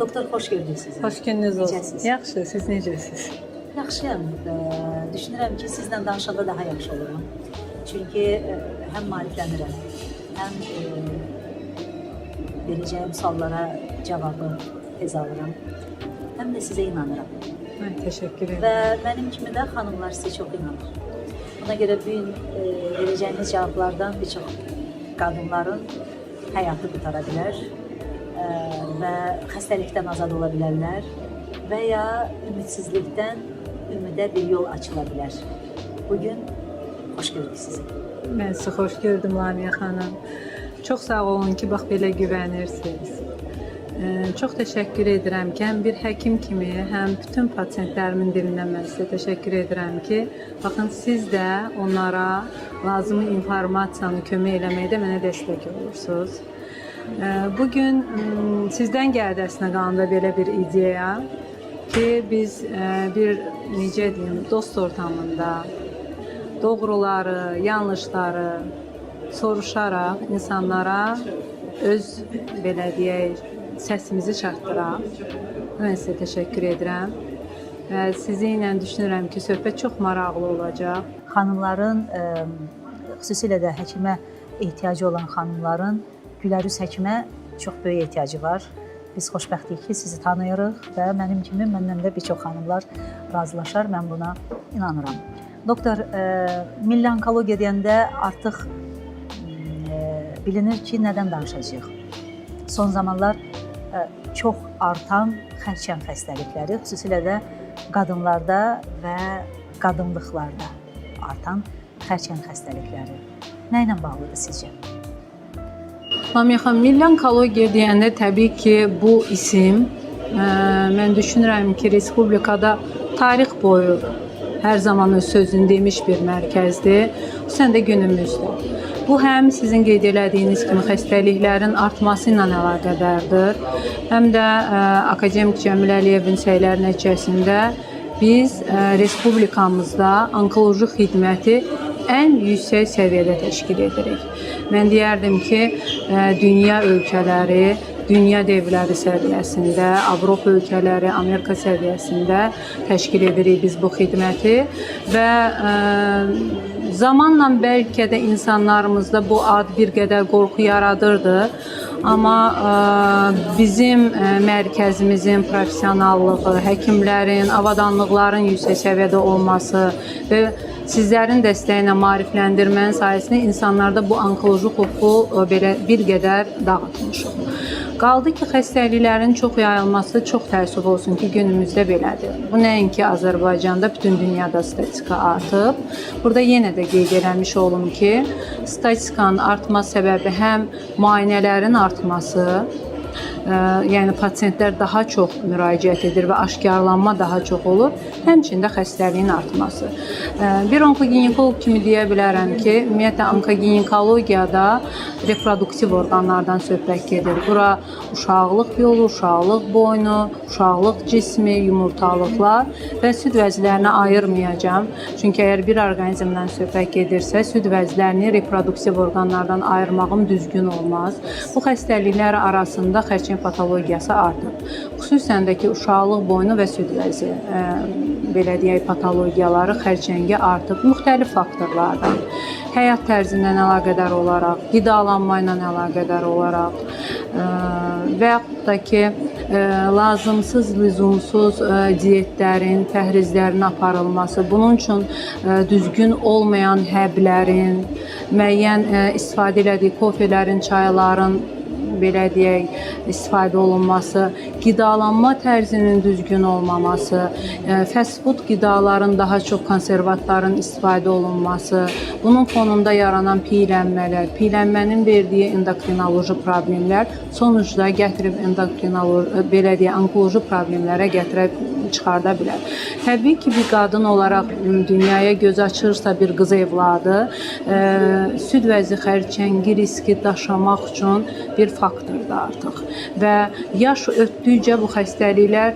Doktor, xoş gördük sizi. Xoş gününüz olsun. Necəsiz? Yaxşı, siz necəsiz? Yaxşıyam. Düşünürəm ki, sizlə danışanda daha yaxşı olurum. Çünki həm maariflənirəm, həm verəcəyim suallara cavabı tez alıram, həm də sizə inanıram. Mən təşəkkür edirəm. Və mənim kimi də xanımlar sizə çox inanır. Buna görə bu gün verəcəyiniz cavablardan bir çox qadınların həyatı qurtara bilər və xəstəlikdən azad ola bilərlər və ya ümidsizlikdən ümidə bir yol açıla bilər. Bu gün xoş gördük sizi. Mən sizi xoş gördüm Lamiyə xanım. Çox sağ olun ki, bax belə güvənirsiniz. Çox təşəkkür edirəm ki, həm bir həkim kimi, həm bütün pasientlərimin dilindən mən sizə təşəkkür edirəm ki, baxın siz də onlara lazımi informasiyanı kömək eləməkdə mənə dəstək olursunuz. Bugün sizdən gəldi əslində qalanda belə bir ideya ki, biz bir necə deyim, dost ortamında doğruları, yanlışları soruşaraq insanlara öz belə deyək, səsimizi çatdıraq. Mən sizə təşəkkür edirəm. Və sizinlə düşünürəm ki, söhbət çox maraqlı olacaq. Xanımların, xüsusilə də həkimə ehtiyacı olan xanımların gülərüz həkimə çox böyük ehtiyacı var. Biz xoşbəxtiyik ki, sizi tanıyırıq və mənim kimi məndən də bir çox xanımlar razılaşar. Mən buna inanıram. Doktor, milli onkologiya deyəndə artıq bilinir ki, nədən danışacağıq. Son zamanlar çox artan xərçəng xəstəlikləri, xüsusilə də qadınlarda və qadınlıqlarda artan xərçəng xəstəlikləri. Nə ilə bağlıdır sizcə? Lamiyə xanım, milli onkologiya deyəndə təbii ki, bu isim mən düşünürəm ki, respublikada tarix boyu hər zaman öz sözünü demiş bir mərkəzdir. Xüsusən də günümüzdə. Bu həm sizin qeyd elədiyiniz kimi xəstəliklərin artması ilə əlaqədardır, həm də akademik Cəmil Əliyevin səyləri nəticəsində biz respublikamızda onkoloji xidməti ən yüksək səviyyədə təşkil edirik. Mən deyərdim ki, dünya ölkələri, dünya devləri səviyyəsində, Avropa ölkələri, Amerika səviyyəsində təşkil edirik biz bu xidməti və zamanla bəlkə də insanlarımızda bu ad bir qədər qorxu yaradırdı. Amma bizim mərkəzimizin professionallığı, həkimlərin, avadanlıqların yüksək səviyyədə olması və sizlərin dəstəyi ilə maarifləndirmənin sayəsində insanlarda bu onkoloji xofu belə bir qədər dağıtmışıq. Qaldı ki, xəstəliklərin çox yayılması çox təəssüf olsun ki, günümüzdə belədir. Bu nəinki Azərbaycanda, bütün dünyada statistika artıb. Burada yenə də qeyd eləmiş olum ki, statistikanın artma səbəbi həm müayinələrin artması, yəni pasientlər daha çox müraciət edir və aşkarlanma daha çox olur, həmçinin də xəstəliyin artması. Bir onkoginekoloq kimi deyə bilərəm ki, ümumiyyətlə onkoginekologiyada reproduktiv orqanlardan söhbət gedir. Bura uşaqlıq yolu, uşaqlıq boynu, uşaqlıq cismi, yumurtalıqlar və süd vəzlərini ayırmayacağam. Çünki əgər bir orqanizmdən söhbət gedirsə, süd vəzlərini reproduktiv orqanlardan ayırmağım düzgün olmaz. Bu xəstəliklər arasında xərçəng patologiyası artıb. Xüsusən də ki, uşaqlıq boynu və süd vəzi belə deyək, patologiyaları xərçəngi artıb müxtəlif faktorlardan. Həyat tərzindən əlaqədar olaraq, qidalanma ilə əlaqədar olaraq və yaxud da ki, lazımsız, lüzumsuz dietlərin, pəhrizlərin aparılması, bunun üçün düzgün olmayan həblərin, müəyyən istifadə elədiyi kofelerin, çayların belə deyək, istifadə olunması, qidalanma tərzinin düzgün olmaması, fast food qidaların daha çox konservatların istifadə olunması, bunun fonunda yaranan piylənmələr, piylənmənin verdiyi endokrinoloji problemlər sonucda gətirib endokrinoloji, belə deyək, onkoloji problemlərə gətirə çıxarda bilər. Təbii ki, bir qadın olaraq dünyaya göz açırsa bir qız evladı, süd vəzi xərçəngi riski daşımaq üçün bir faktordur artıq. Və yaş ötdükcə bu xəstəliklər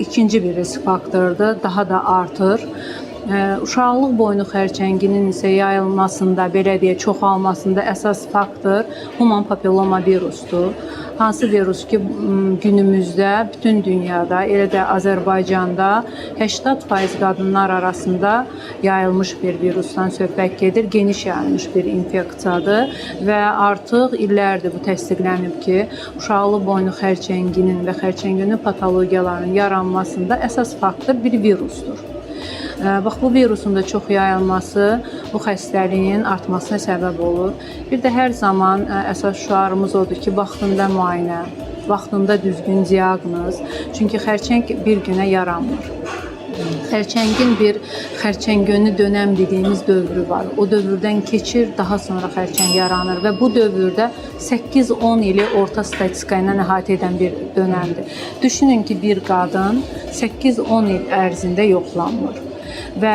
ikinci bir risk faktorudur, daha da artır. Uşaqlıq boynu xərçənginin isə yayılmasında, belə deyək, çoxalmasında əsas faktor human papilloma virusdur. Hansı virus ki, günümüzdə bütün dünyada, elə də Azərbaycanda 80% qadınlar arasında yayılmış bir virusdan söhbət gedir. Geniş yayılmış bir infeksiyadır və artıq illərdir bu təsdiqlənib ki, uşaqlıq boynu xərçənginin və xərçənginin patologiyalarının yaranmasında əsas faktor bir virusdur. Bax bu virusun da çox yayılması bu xəstəliyin artmasına səbəb olur. Bir də hər zaman əsas şüarımız odur ki, vaxtında müayinə, vaxtında düzgün diaqnoz. Çünki xərçəng bir günə yaranmır. Xərçəngin bir xərçəngönü dönəm dediyimiz dövrü var. O dövrdən keçir, daha sonra xərçəng yaranır və bu dövrdə 8-10 ili orta statistika ilə əhatə edən bir dönəmdir. Düşünün ki, bir qadın 8-10 il ərzində yoxlanmır. Və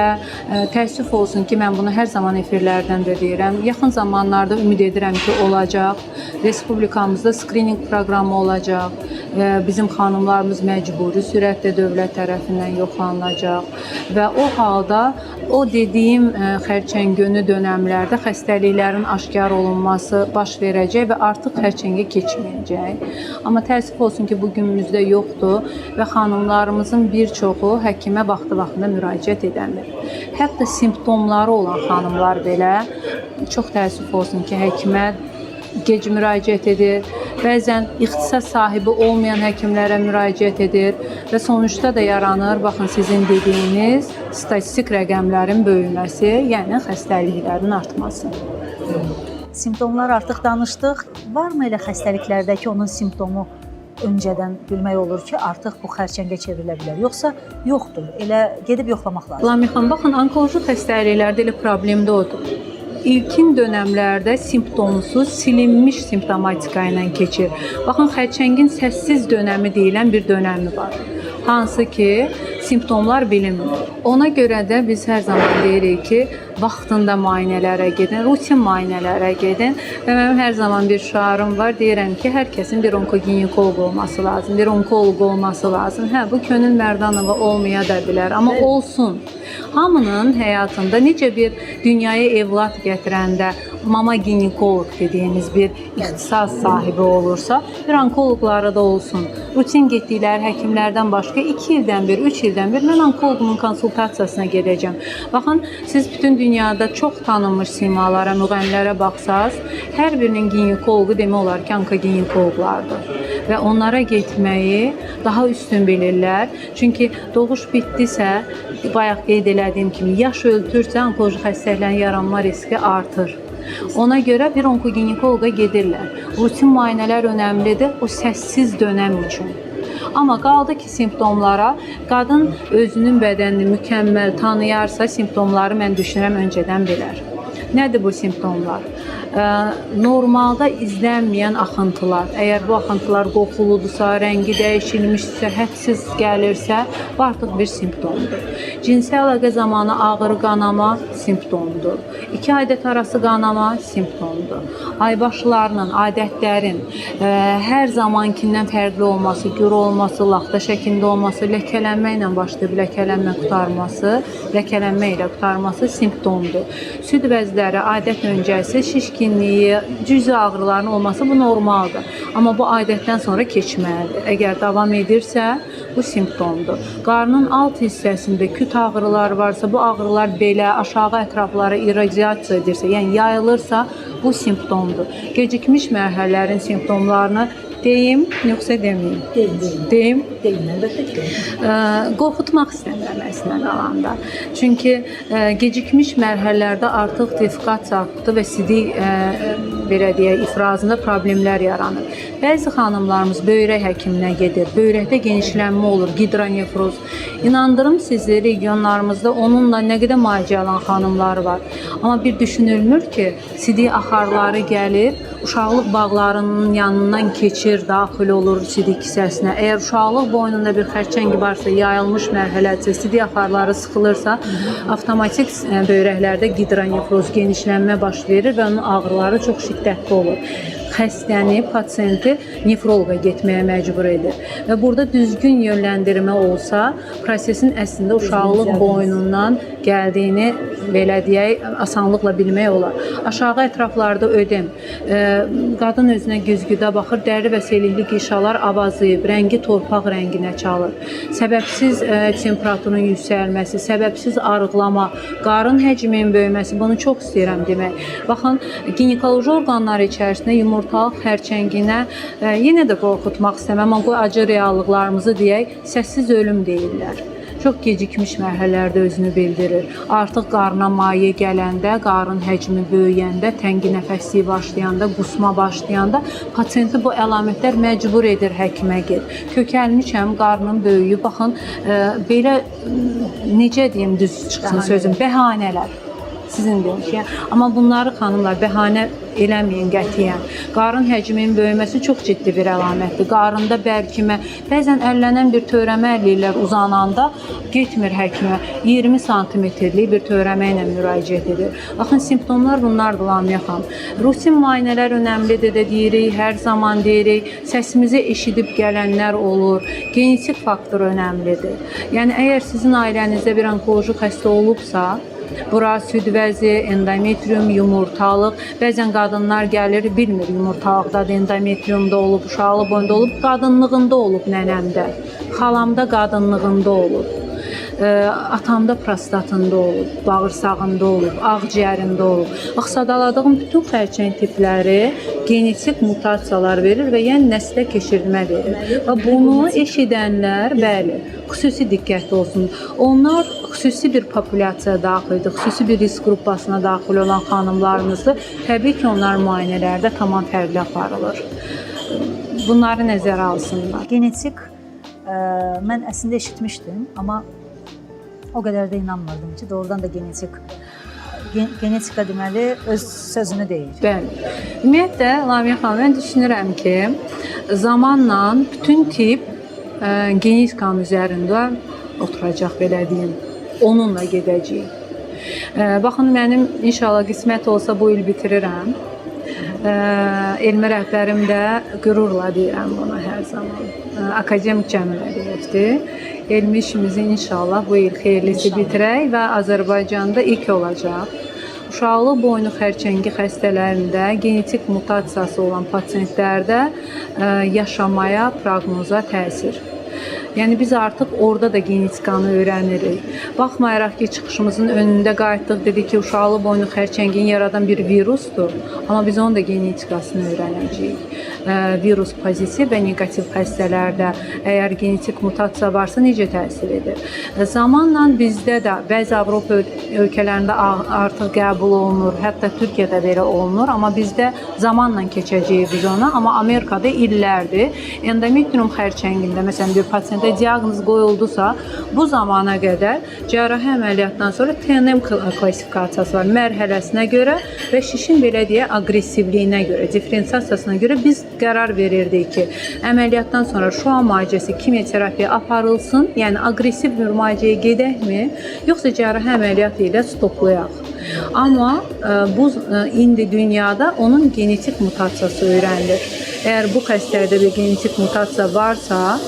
təəssüf olsun ki, mən bunu hər zaman efirlərdən də deyirəm. Yaxın zamanlarda ümid edirəm ki, olacaq. Respublikamızda skrininq proqramı olacaq və bizim xanımlarımız məcburi sürətdə dövlət tərəfindən yoxlanılacaq və o halda o dediyim xərçəngönü dönəmlərdə xəstəliklərin aşkar olunması baş verəcək və artıq xərçəngə keçməyəcək. Amma təəssüf olsun ki, bu günümüzdə yoxdur və xanımlarımızın bir çoxu həkimə vaxtı-vaxtında müraciət edəmir. Hətta simptomları olan xanımlar belə çox təəssüf olsun ki, həkimə gec müraciət edir. Bəzən ixtisas sahibi olmayan həkimlərə müraciət edir və sonuçda da yaranır, baxın sizin dediyiniz statistik rəqəmlərin böyüməsi, yəni xəstəliklərin artması. Simptomlar artıq danışdıq. Varmı elə xəstəliklərdə ki, onun simptomu öncədən bilmək olur ki, artıq bu xərçəngə çevrilə bilər? Yoxsa yoxdur? Elə gedib yoxlamaq lazımdır. Lamixan, baxın, onkoloji xəstəliklərdə elə problem də odur. İlkin dönəmlərdə simptomsuz, silinmiş simptomatika ilə keçir. Baxın, xərçəngin səssiz dönəmi deyilən bir dönəmi var. Hansı ki, simptomlar bilinmir. Ona görə də biz hər zaman deyirik ki, vaxtında müayinələrə gedin, rutin müayinələrə gedin. Və mənim hər zaman bir şüarım var, deyirəm ki, hər kəsin bir onkoginekoloq olması lazım, bir onkoloq olması lazım. Hə, bu Könül Mərdanova olmaya da bilər, amma olsun. Hamının həyatında necə bir dünyaya evlad gətirəndə mama ginekoloq dediyimiz bir ixtisas sahibi olursa, bir onkoloqları da olsun. Rutin getdikləri həkimlərdən başqa 2 ildən bir, 3 ildən bir mən onkoloqumun konsultasiyasına gedəcəm. Baxın, siz bütün dünyada çox tanınmış simalara, müğənnilərə baxsaz, hər birinin ginekoloqu demək olar ki, onkoginekoloqlardır və onlara getməyi daha üstün bilirlər. Çünki doğuş bitdisə, bayaq qeyd elədiyim kimi, yaş öltürsə onkoloji xəstəliklərin yaranma riski artır. Ona görə bir onkoginekoloqa gedirlər. Rutin müayinələr önəmlidir o səssiz dönəm üçün. Amma qaldı ki, simptomlara, qadın özünün bədənini mükəmməl tanıyarsa, simptomları mən düşünürəm öncədən bilər. Nədir bu simptomlar? Normalda izlənməyən axıntılar. Əgər bu axıntılar qoxuludursa, rəngi dəyişilmişsə, hədsiz gəlirsə, bu artıq bir simptomdur. Cinsi əlaqə zamanı ağrı, qanama simptomdur. 2 adət arası qanama simptomdur. Aybaşlarının, adətlərin hər zamankindən fərqli olması, gür olması, laxta şəklində olması, ləkələnmə ilə başlayıb ləkələnmə qurtarması, ləkələnmə ilə qurtarması simptomdur. Süd vəzləri, adət öncəsi şişkinliyi, cüzi ağrıların olması bu normaldır. Amma bu adətdən sonra keçməlidir. Əgər davam edirsə, bu simptomdur. Qarnın alt hissəsində küt ağrılar varsa, bu ağrılar belə aşağı ətraflara irradiasiya edirsə, yəni yayılırsa, bu simptomdur. Gecikmiş mərhələlərin simptomlarını deyim, yoxsa deməyim? Deyin, deyin. Deyim. Deyin, əlbəttə ki, deyin. Qorxutmaq istəmirəm əslində qalanda. Çünki gecikmiş mərhələlərdə artıq defekasiya artdı və sidik belə deyək, ifrazında problemlər yaranır. Bəzi xanımlarımız böyrək həkiminə gedir. Böyrəkdə genişlənmə olur, gidronefroz. İnandırım sizi, regionlarımızda onunla nə qədər müalicə alan xanımlar var. Amma bir düşünülmür ki, sidik axarları gəlir, uşaqlıq bağlarının yanından keçir, daxil olur sidik kisəsinə. Əgər uşaqlıq boynunda bir xərçəng varsa, yayılmış mərhələdirsə, sidik axarları sıxılırsa, avtomatik böyrəklərdə gidronefroz, genişlənmə baş verir və onun ağrıları çox şiddətli olur. xəstəni, pasiyenti nefroloqa getməyə məcbur edir. Və burada düzgün yönləndirmə olsa, prosesin əslində uşaqlıq boynundan gəldiyini belə deyək, asanlıqla bilmək olar. Aşağı ətraflarda ödem, qadın özünə güzgüdə baxır, dəri və selikli qişalar avazıyıb, rəngi torpaq rənginə çalır. Səbəbsiz temperaturun yüksəlməsi, səbəbsiz arıqlama, qarın həcminin böyüməsi, bunu çox istəyirəm demək. Baxın, ginekoloji orqanları içərisində yumurtalıq xərçənginə yenə də qorxutmaq istəməm, amma qoy acı reallıqlarımızı deyək, səssiz ölüm deyirlər. Çox gecikmiş mərhələlərdə özünü bildirir. Artıq qarına maye gələndə, qarın həcmi böyüyəndə, təngi nəfəsliyi başlayanda, qusma başlayanda pasiyenti bu əlamətlər məcbur edir həkimə get. Kökəlmişəm, qarnım böyüyüb. Baxın, belə necə deyim düz çıxsın sözüm, bəhanələr. Sizin demiş. Amma bunları xanımlar bəhanə eləməyin qətiyyən. Qarın həcminin böyüməsi çox ciddi bir əlamətdir. Qarında bərkimə, bəzən əllənən bir törəmə eləyirlər uzananda, getmir həkimə. 20 santimetrlik bir törəmə ilə müraciət edir. Baxın, simptomlar bunlardır Lamiyə xanım. Rutin müayinələr önəmlidir də deyirik, hər zaman deyirik. Səsimizi eşidib gələnlər olur. Genetik faktor önəmlidir. Yəni əgər sizin ailənizdə bir onkoloji xəstə olubsa, bura süd vəzi, endometrium, yumurtalıq. Bəzən qadınlar gəlir, bilmir yumurtalıqda, endometriumda olub, uşaqlıq boyunda olub, qadınlığında olub nənəmdə, xalamda qadınlığında olub, atamda prostatında olub, bağırsağında olub, ağciyərində olub. Bax, sadaladığım bütün xərçəng tipləri genetik mutasiyalar verir və yəni nəslə keçirilmə verir. Və bunu eşidənlər, bəli, xüsusi diqqətli olsun. Onlar xüsusi bir populyasiyaya daxildir, xüsusi bir risk qrupasına daxil olan xanımlarımızdır. Təbii ki, onlar müayinələrdə tamam fərqli aparılır. Bunları nəzərə alsınlar. Genetik mən əslində eşitmişdim, amma o qədər də inanmırdım ki, doğrudan da genetika deməli öz sözünü deyir. Bəli. Ümumiyyətlə, Lamiyə xanım, mən düşünürəm ki, zamanla bütün tip genetikanın üzərində oturacaq, belə deyim. Onunla gedəcəyik. Baxın, mənim inşallah qismət olsa bu il bitirirəm. Elmi rəhbərim də qürurla deyirəm buna hər zaman. Akademik Cəmil Əliyevdir. Elmi işimizi inşallah bu il xeyirlisi bitirək və Azərbaycanda ilk olacaq. Uşaqlıq boynu xərçəngi xəstələrində genetik mutasiyası olan pasientlərdə yaşamaya, proqnoza təsir. Yəni biz artıq orada da genetikanı öyrənirik. Baxmayaraq ki, çıxışımızın önündə qayıtdıq, dedik ki, uşaqlıq boynu xərçəngini yaradan bir virusdur, amma biz onun da genetikasını öyrənəcəyik. Virus pozitiv və neqativ xəstələrdə əgər genetik mutasiya varsa necə təsir edir? Zamanla bizdə də bəzi Avropa ölkələrində artıq qəbul olunur, hətta Türkiyədə belə olunur, amma bizdə zamanla keçəcəyik biz ona, amma Amerikada illərdir. Endometrium xərçəngində məsələn bir pasientə diaqnoz qoyuldusa, bu zamana qədər cərrahi əməliyyatdan sonra TNM klassifikasiyası var, mərhələsinə görə və şişin belə deyə aqressivliyinə görə, diferensiasiyasına görə biz qərar verirdik ki, əməliyyatdan sonra şua müalicəsi, kimyoterapiya aparılsın, yəni aqressiv bir müalicəyə gedəkmi, yoxsa cərrahi əməliyyat ilə stoplayaq. Amma bu indi dünyada onun genetik mutasiyası öyrənilir. Əgər bu xəstədə bir genetik mutasiya varsa,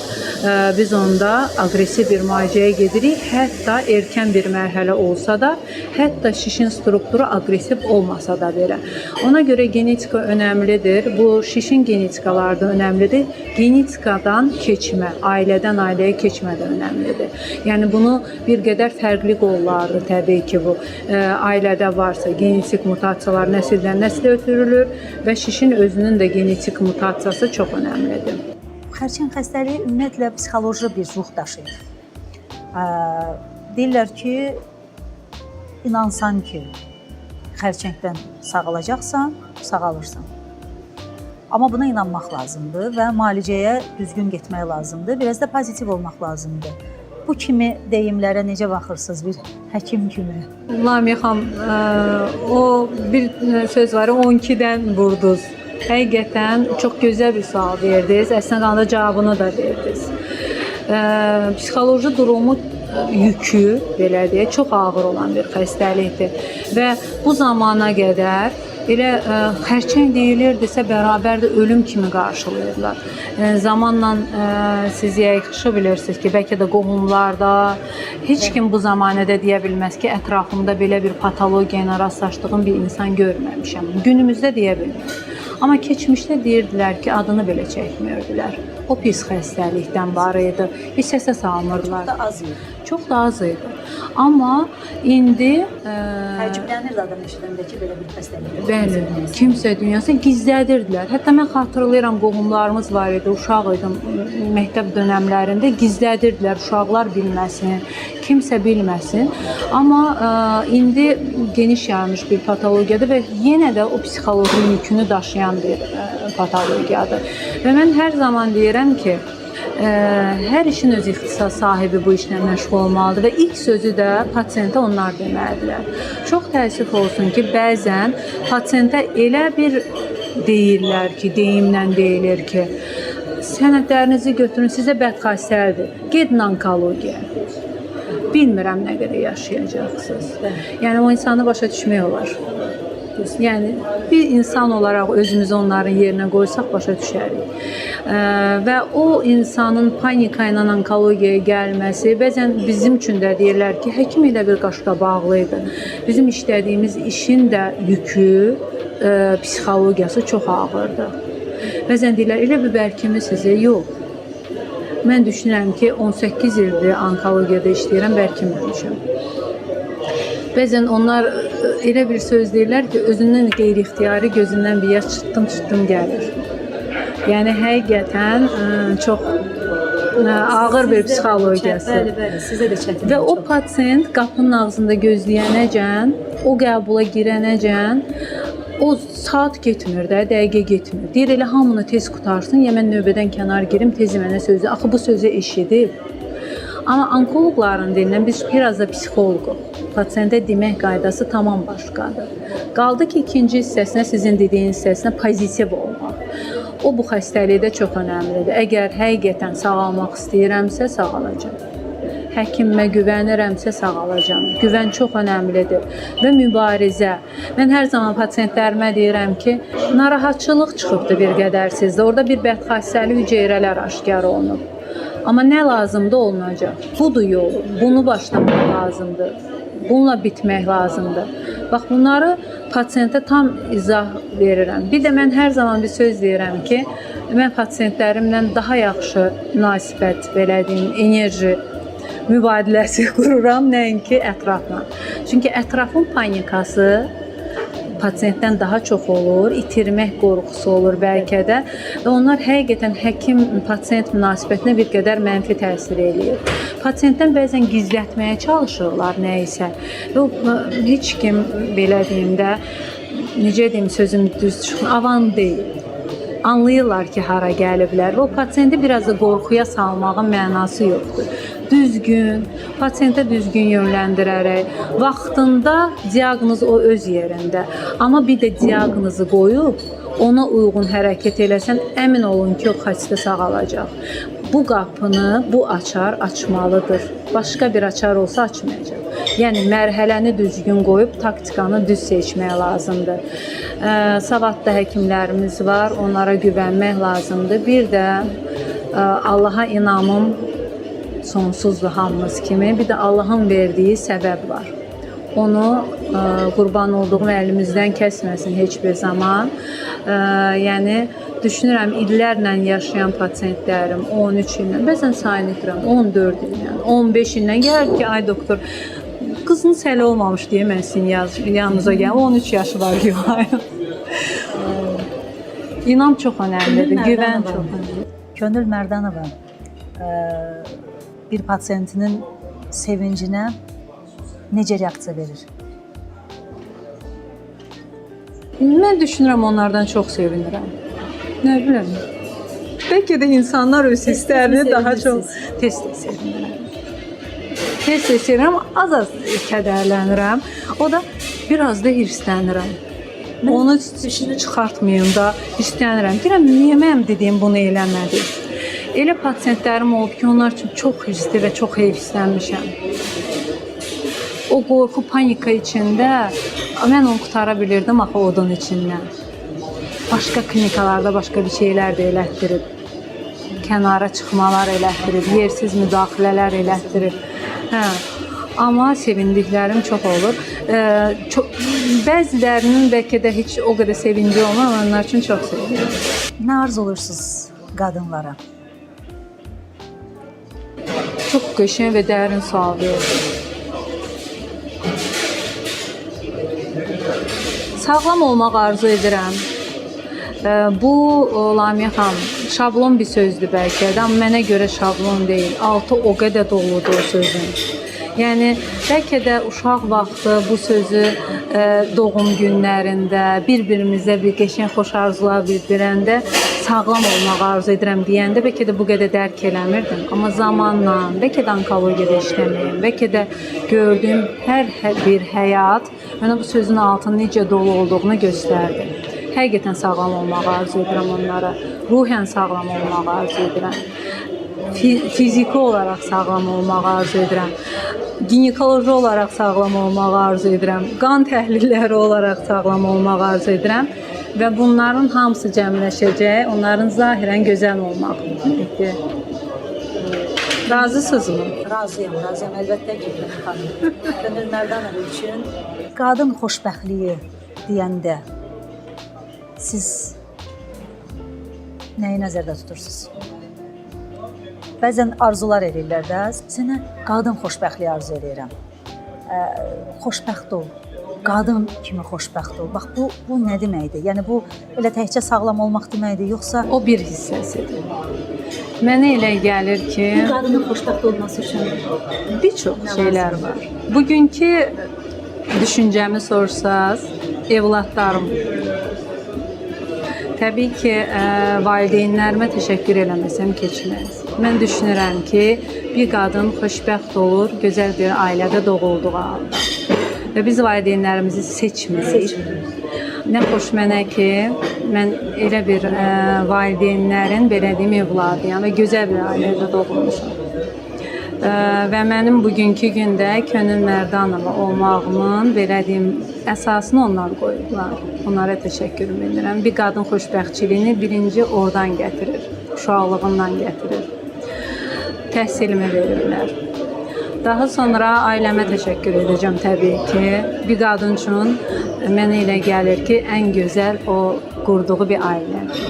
biz onda aqressiv bir müalicəyə gedirik. Hətta erkən bir mərhələ olsa da, hətta şişin strukturu aqressiv olmasa da belə. Ona görə genetika önəmlidir. Bu şişin genetikaları da önəmlidir. Genetikadan keçmə, ailədən ailəyə keçmə də önəmlidir. Yəni bunu bir qədər fərqli qollardır təbii ki bu. Ailədə varsa genetik mutasiyalar nəsildən nəslə ötürülür və şişin özünün də genetik mutasiyası çox önəmlidir. Xərçəng xəstəliyi ümumiyyətlə psixoloji bir ruh daşıyır. Deyirlər ki, inansan ki, xərçəngdən sağalacaqsan, sağalırsan. Amma buna inanmaq lazımdır və müalicəyə düzgün getmək lazımdır. Biraz da pozitiv olmaq lazımdır. Bu kimi deyimlərə necə baxırsınız bir həkim kimi? Lamiyə xanım, o bir söz var, 12-dən vurdunuz. Həqiqətən çox gözəl bir sual verdiniz. Əslində onda cavabını da verdiniz. Psixoloji durumu yükü, belə deyək, çox ağır olan bir xəstəlikdir və bu zamana qədər Elə xərçəng deyilirdisə, bərabər də ölüm kimi qarşılayırdılar. Zamanla siz yaxşı bilirsiniz ki, bəlkə də qohumlarda heç kim bu zamanədə deyə bilməz ki, ətrafımda belə bir patologiya ilə rastlaşdığım bir insan görməmişəm. Günümüzdə deyə bilməz. Amma keçmişdə deyirdilər ki, adını belə çəkmirdilər. O pis xəstəlikdən var idi. Heç səsə salmırdılar. Çox da az idi. Çox da az idi. Amma indi Təəccüblənirdi adam eşidəndə ki, belə bir xəstəlik var. Bəli, kimsə dünyasını gizlədirdilər. Hətta mən xatırlayıram, qohumlarımız var idi, uşaq idim məktəb dönəmlərində gizlədirdilər, uşaqlar bilməsin, kimsə bilməsin. Amma indi geniş yayılmış bir patologiyadır və yenə də o psixoloji yükünü daşıyan bir patologiyadır. Və mən hər zaman deyirəm ki, hər işin öz ixtisas sahibi bu işlə məşğul olmalıdır və ilk sözü də pasientə onlar deməlidirlər. Çox təəssüf olsun ki, bəzən pasientə elə bir deyirlər ki, deyimlə deyilir ki, sənədlərinizi götürün, sizə bədxassəlidir. Gedin onkologiyaya. Bilmirəm nə qədər yaşayacaqsınız. Yəni o insanı başa düşmək olar. Yəni bir insan olaraq özümüzü onların yerinə qoysaq başa düşərik. Və o insanın panika ilə onkologiyaya gəlməsi bəzən bizim üçün də deyirlər ki, həkim elə bir qaşqabaqlı idi. Bizim işlədiyimiz işin də yükü, psixologiyası çox ağırdır. Bəzən deyirlər, elə bir bərkimisiniz? Yox. Mən düşünürəm ki, 18 ildir onkologiyada işləyirəm, bərkinməmişəm. Bəzən onlar elə bir söz deyirlər ki, özündən qeyri-ixtiyari gözündən bir yaş çıttım-çıttım gəlir. Yəni həqiqətən çox ağır bir psixologiyası. Bəli, bəli, sizə də çətin. Və o pasient qapının ağzında gözləyənəcən, o qəbula girənəcən o saat getmir də, dəqiqə getmir. Deyir elə hamını tez qutarsın, ya mən növbədən kənar girim, tez mənə sözü. Axı bu sözü eşidib. Amma onkoloqların dilindən biz biraz da psixoloquq. Pasientə demək qaydası tamam başqadır. Qaldı ki, ikinci hissəsinə, sizin dediyiniz hissəsinə pozitiv olmaq. O bu xəstəlikdə çox önəmlidir. Əgər həqiqətən sağalmaq istəyirəmsə, sağalacam. Həkimimə güvənirəmsə, sağalacam. Güvən çox önəmlidir və mübarizə. Mən hər zaman pasientlərimə deyirəm ki, narahatçılıq çıxıbdır bir qədər sizdə. Orada bir bədxassəli hüceyrələr aşkar olunub. Amma nə lazımdır olunacaq. Budur yolu. Bunu başlamaq lazımdır. Bununla bitmək lazımdır. Bax bunları pasientə tam izah verirəm. Bir də mən hər zaman bir söz deyirəm ki, mən pasientlərimlə daha yaxşı münasibət, belə deyim, enerji mübadiləsi qururam, nəinki ətrafla. Çünki ətrafın panikası pasientdən daha çox olur, itirmək qorxusu olur bəlkə də və onlar həqiqətən həkim-pasient münasibətinə bir qədər mənfi təsir eləyir. Pasientdən bəzən gizlətməyə çalışırlar nə isə və o, heç kim belə deyim də, necə deyim, sözüm düz çıxmır, avam deyil. Anlayırlar ki, hara gəliblər və o pasienti biraz da qorxuya salmağın mənası yoxdur. Düzgün, pasientə düzgün yönləndirərək, vaxtında diaqnoz o öz yerində. Amma bir də diaqnozu qoyub ona uyğun hərəkət eləsən, əmin olun ki, o xəstə sağalacaq. Bu qapını bu açar açmalıdır. Başqa bir açar olsa açmayacaq. Yəni mərhələni düzgün qoyub taktikanı düz seçmək lazımdır. Savadlı həkimlərimiz var, onlara güvənmək lazımdır. Bir də Allaha inamım sonsuzdur hamımız kimi. Bir də Allahın verdiyi səbəb var. Onu qurban olduğum əlimizdən kəsməsin heç bir zaman. Yəni düşünürəm illərlə yaşayan pasientlərim 13 illə, bəzən sayını itirirəm, 14 illə, 15 illə gəlir ki, ay doktor, qızınız hələ olmamış deyə mən sizin yanınıza gəldim. 13 yaşı var ki. İnam çox önəmlidir, güvən çox önəmlidir. Könül Mərdanova bir pasientinin sevincinə necə reaksiya verir? Mən düşünürəm onlardan çox sevinirəm. Nə bilim. Bəlkə də insanlar öz hisslərini daha çox tez-tez sevinirəm. Tez-tez sevinirəm, az-az kədərlənirəm. O da biraz da hirslənirəm. Onu çıxartmayım da, hirslənirəm. Deyirəm, niyə mənim dediyim bunu eləmədi? Elə pasientlərim olub ki, onlar üçün çox hirsli və çox heyfslənmişəm. O qorxu, panika içində mən onu qutara bilirdim axı odun içindən. Başqa klinikalarda başqa bir şeylər də elətdirib. Kənara çıxmalar elətdirib, yersiz müdaxilələr elətdirib. Hə. Amma sevindiklərim çox olur. Çox, bəzilərinin bəlkə də heç o qədər sevinci olmur, amma onlar üçün çox sevinirəm. Nə arzulursunuz qadınlara? Çox qəşəng və dərin sual verdin. Sağlam olmaq arzu edirəm. Bu Lamiyə xanım, şablon bir sözdür bəlkə də, amma mənə görə şablon deyil. Altı o qədər doludur o sözün. Yəni bəlkə də uşaq vaxtı bu sözü doğum günlərində bir-birimizə bir qəşəng xoş arzular bildirəndə sağlam olmağı arzu edirəm deyəndə bəlkə də bu qədər dərk eləmirdim. Amma zamanla, bəlkə də onkologiyada işləməyim, bəlkə də gördüyüm hər bir həyat mənə bu sözün altının necə dolu olduğunu göstərdi. Həqiqətən sağlam olmağı arzu edirəm onlara. Ruhən sağlam olmağı arzu edirəm. Fiziki olaraq sağlam olmağı arzu edirəm. Ginekoloji olaraq sağlam olmağı arzu edirəm. Qan təhlilləri olaraq sağlam olmağı arzu edirəm və bunların hamısı cəmləşəcək, onların zahirən gözəl olmaq deməkdir. Razısınızmı? Razıyam, razıyam. Əlbəttə ki, Könül xanım. Könül Mərdanova üçün qadın xoşbəxtliyi deyəndə siz nəyi nəzərdə tutursunuz? Bəzən arzular eləyirlər də, sənə qadın xoşbəxtliyi arzu eləyirəm. Xoşbəxt ol. Qadın kimi xoşbəxt ol. Bax bu nə deməkdir? Yəni bu elə təkcə sağlam olmaq deməkdir, yoxsa O bir hissəsidir. Mənə elə gəlir ki, bir qadının xoşbəxt olması üçün bir çox şeylər var. Bugünkü düşüncəmi sorsaz, evladlarım. Təbii ki, valideynlərimə təşəkkür eləməsəm keçməz. Mən düşünürəm ki, bir qadın xoşbəxt olur gözəl bir ailədə doğulduğu halda. Və biz valideynlərimizi seçmirik. Nə xoş mənə ki, mən elə bir valideynlərin, belə deyim, evladıyam və gözəl bir ailədə doğulmuşam. Və mənim bugünkü gündə Könül Mərdanova olmağımın, belə deyim, əsasını onlar qoyublar. Onlara təşəkkürümü bildirirəm. Bir qadın xoşbəxtçiliyini birinci oradan gətirir, uşaqlığından gətirir. Təhsilimi veriblər. Daha sonra ailəmə təşəkkür edəcəm təbii ki. Bir qadın üçün mənə elə gəlir ki, ən gözəl o qurduğu bir ailədir.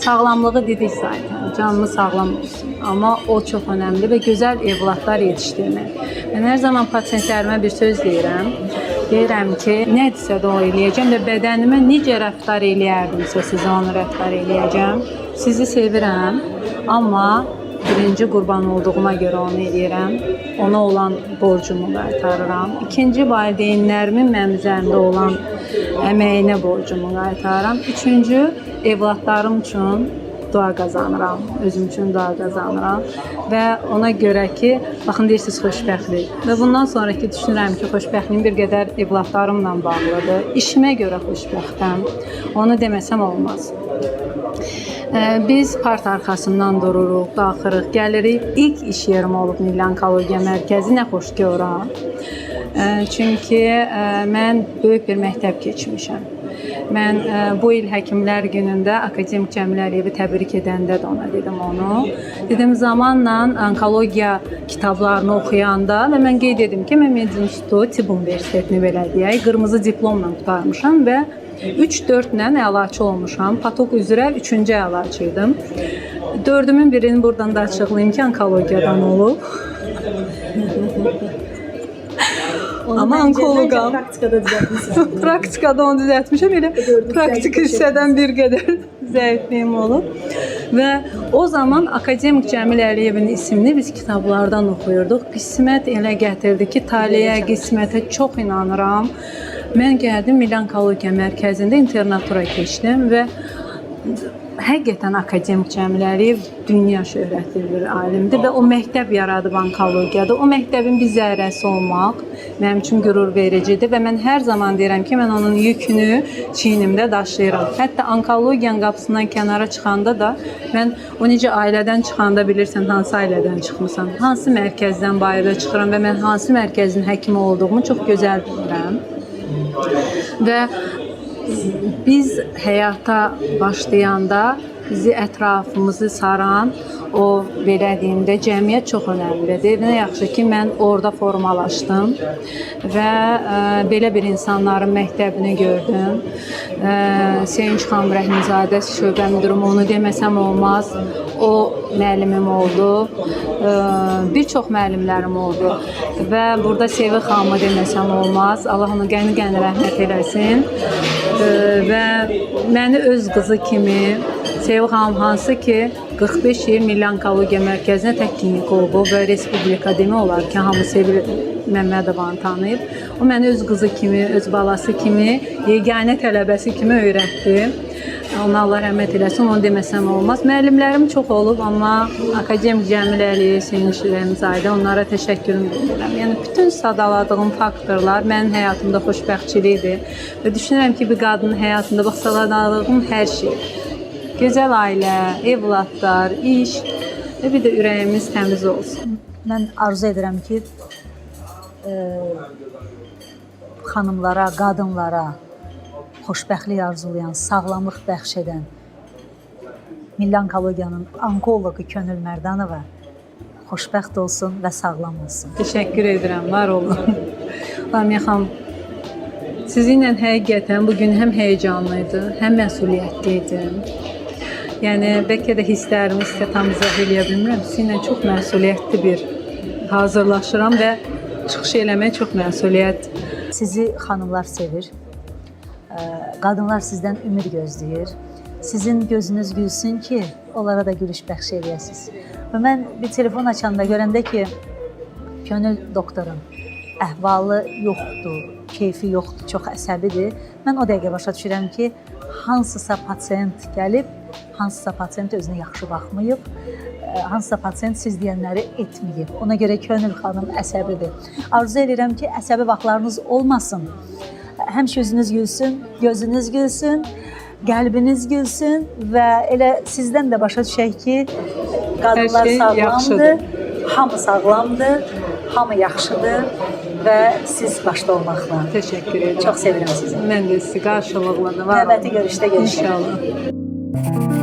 Sağlamlığı dedik zaten, canımız sağlam olsun. Amma o çox önəmli və gözəl evladlar yetişdirmək. Mən hər zaman pasientlərimə bir söz deyirəm. Deyirəm ki, nədirsə də o eləyəcəm və bədənimə necə rəftar eləyərdimsə sizə onu rəftar eləyəcəm. Sizi sevirəm, amma birinci qurban olduğuma görə onu eləyirəm. Ona olan borcumu qaytarıram. İkinci valideynlərimin mənim üzərimdə olan əməyinə borcumu qaytarıram. Üçüncü evladlarım üçün dua qazanıram, özüm üçün dua qazanıram və ona görə ki, baxın deyirsiniz xoşbəxtlik. Və bundan sonrakı düşünürəm ki, xoşbəxtliyim bir qədər evladlarımla bağlıdır. İşimə görə xoşbəxtəm. Onu deməsəm olmaz. Biz part arxasından dururuq, qalxırıq, gəlirik. İlk iş yerim olub Milli Onkologiya Mərkəzi. Nə xoş ki ora. Çünki mən böyük bir məktəb keçmişəm. Mən bu il Həkimlər Günündə akademik Cəmil Əliyevi təbrik edəndə də ona dedim onu. Dedim zamanla onkologiya kitablarını oxuyanda və mən qeyd edim ki, mən Medinstitutu Tibb Universitetini belə deyək, qırmızı diplomla qurtarmışam və 3-4-lə əlaçı olmuşam. Patok üzrə 3-cü əlaçı idim. Dördümün birini buradan da açıqlayım ki, onkologiyadan olub. Amma onkoloqam. Praktikada düzəltmisiniz. Praktikada onu düzəltmişəm. Elə praktik hissədən bir qədər zəifliyim olub. Və o zaman akademik Cəmil Əliyevin ismini biz kitablardan oxuyurduq. Qismət elə gətirdi ki, taleyə, qismətə çox inanıram. Mən gəldim Milli Onkologiya Mərkəzində internatura keçdim və həqiqətən akademik Cəmil Əliyev dünya şöhrətli bir alimdir və o məktəb yaradıb onkologiyada. O məktəbin bir zərrəsi olmaq Mənim üçün qürur vericidir və mən hər zaman deyirəm ki, mən onun yükünü çiynimdə daşıyıram. Hətta onkologiyanın qapısından kənara çıxanda da mən o necə ailədən çıxanda bilirsən hansı ailədən çıxmısan, hansı mərkəzdən bayıra çıxıram və mən hansı mərkəzin həkimi olduğumu çox gözəl bilirəm. Və biz həyata başlayanda bizi ətrafımızı saran o belə deyim də cəmiyyət çox önəmlidir. Nə yaxşı ki, mən orada formalaşdım və belə bir insanların məktəbini gördüm. Sevinç xanım Rəhimzadə şöbə müdürüm, onu deməsəm olmaz. O müəllimim oldu. Bir çox müəllimlərim oldu və burada Sevil xanımı deməsəm olmaz. Allah onu qəni-qəni rəhmət eləsin. Və məni öz qızı kimi Sevil xanım hansı ki 45 il Milli Onkologiya Mərkəzinə tək ginekoloq və respublika demək olar ki, hamı Sevil Məmmədovanı tanıyıb. O məni öz qızı kimi, öz balası kimi, yeganə tələbəsi kimi öyrətdi. Ona Allah rəhmət eləsin, onu deməsəm olmaz. Müəllimlərim çox olub, amma akademik Cəmil Əliyev, Sevinç Rəmzadə, onlara təşəkkürümü bildirirəm. Yəni bütün sadaladığım faktorlar mənim həyatımda xoşbəxtçilikdir və düşünürəm ki, bir qadının həyatında bax sadaladığım hər şey. Gözəl ailə, evladlar, iş və bir də ürəyimiz təmiz olsun. Mən arzu edirəm ki, xanımlara, qadınlara xoşbəxtlik arzulayan, sağlamlıq bəxş edən Milli Onkologiyanın onkoloqu Könül Mərdanova xoşbəxt olsun və sağlam olsun. Təşəkkür edirəm, var olun. Lamiyə xanım, sizinlə həqiqətən bu gün həm həyəcanlı idi, həm məsuliyyətli idi. Yəni bəlkə də hisslərimi sizə tam izah eləyə bilmirəm. Sizinlə çox məsuliyyətli bir hazırlaşıram və çıxış eləmək çox məsuliyyət. Sizi xanımlar sevir. Qadınlar sizdən ümid gözləyir. Sizin gözünüz gülsün ki, onlara da gülüş bəxş eləyəsiniz. Və mən bir telefon açanda görəndə ki, Könül doktorun əhvalı yoxdur, keyfi yoxdur, çox əsəbidir. Mən o dəqiqə başa düşürəm ki, hansısa pasiyent gəlib, hansısa pasiyent özünə yaxşı baxmayıb, hansısa pasiyent siz deyənləri etməyib. Ona görə Könül xanım əsəbidir. Arzu edirəm ki, əsəbi vaxtlarınız olmasın. Həmişə üzünüz gülsün, gözünüz gülsün, qəlbiniz gülsün və elə sizdən də başa düşək ki, qadınlar şey sağlamdır, yaxşıdır. Hamı sağlamdır, hamı yaxşıdır və siz başda olmaqla. Təşəkkür edirəm. Çox sevirəm sizi. Mən də sizi qarşılıqlı var olun. Növbəti görüşdə görüşərik. İnşallah.